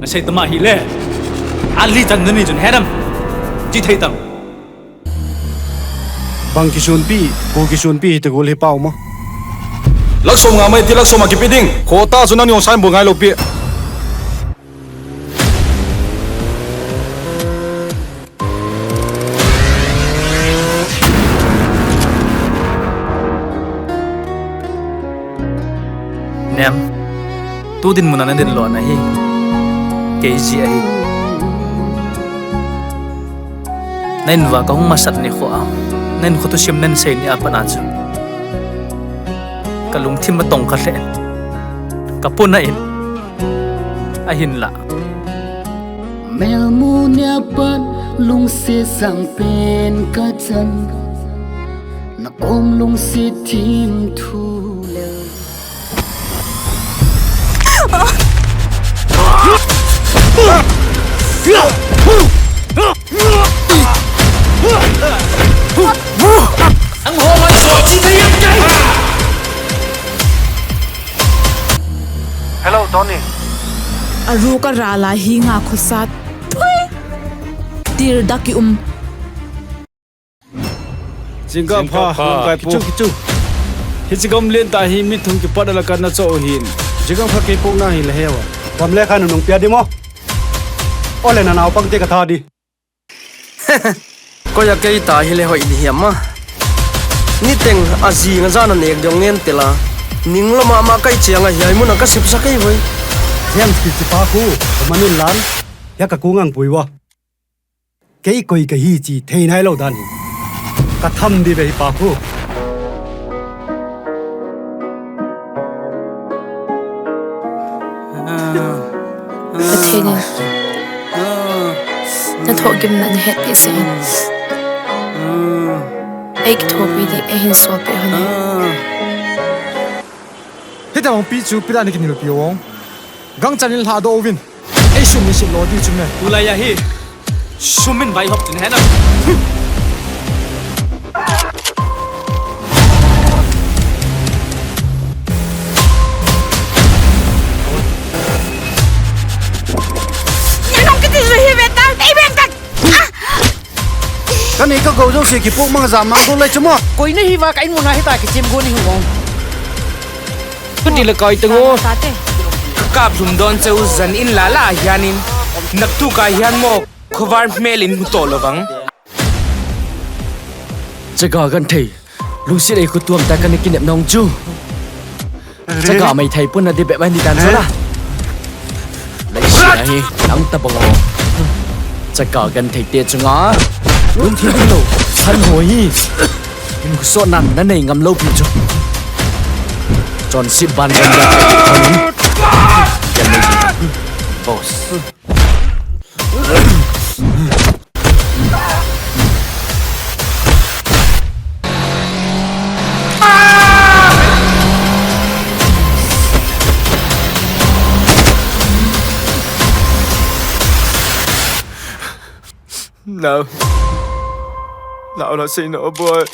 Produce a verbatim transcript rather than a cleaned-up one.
Nasei tama hile. Ali tan nani chun henam. Chi thei tam. Bang kisunpi, ko kisunpi hi te gol hi pau mo. Lakh som nga mai ti lakh som a kipe ding. Kho ta chu nang ni ong sign bol ngai lou pi. Nem, tu dinmun a na dinlou na hi, kei jeh ahi. Na in uva ka hung masat nikho a, na in kho thusim na in sei ni a pat a chu, ka lungthim a tong kha lheh in, ka puna in, ahinlah. Melmu nia pat lungset sang pen ka chan, na kom lungset thim thu le. Ang ho ngai so chi thei ang kai. Hello, Tony. Aru ka rala hi nga khosat. Thui. Tir dak i um. Jingkah pha, jingkah pha. Lamkai pu. Kichu, kichu. Hiche gam lentah hi mi thum kipat a la kan na cho u hin. Jingkah pha kei pok na hi la he wa. Gam le kha nunung pia di mo. Ole na naopang te ka tha di. Koi a kei ta hi le hoi di hiam a. Niteng a jing a jan a nek dong ngen tela. Ning lo mama kai chiang a hiai mun a ka sip sa kei voi. Hiam pi chi pa khu, ka manun lan. Hia ka ku ngang pui wa. Kei koi ka hi chi thei nai lou dan hi. Ka tham di ve hi pa khu. Pathen in na thohgimna na hetpeh seh in. Ei kithopi di, ei hin solpeh hon in. Hitabang pi chu pi dan na kinilpi ong. Gangchan in lhahdoh uvin. Ei sum ni sit lo diu chu me. Tulai a hi. Sum in vaihop chun hena. Nang kiti ju hi ve ta, ei ve ta. Ah! Ka nei ka gou jouse kipok mang jam mang gou lai chu mo. Koi na hi va ka in mun a hita kichem go ni hi vong. Chuti le kai teng o. Ka kap lhum don cheu jan in la la hian in. Naktuk a hian mo. Khovar hmel in mu to lo vang. Chaga kan thei. Lungsit ei khutuam ta kan kinep nong chu. Chaga mai thei pun na di bep mai ni dan chu la. Leiset a hi, nang tabang o. Chaga kan thei te chunga. Lungthim lo, han ho hi. Hin khusot nan na nei ngam lo pi chu. Chonse ban ban da. Kan nei. Boss. No. No, no, say no, boy.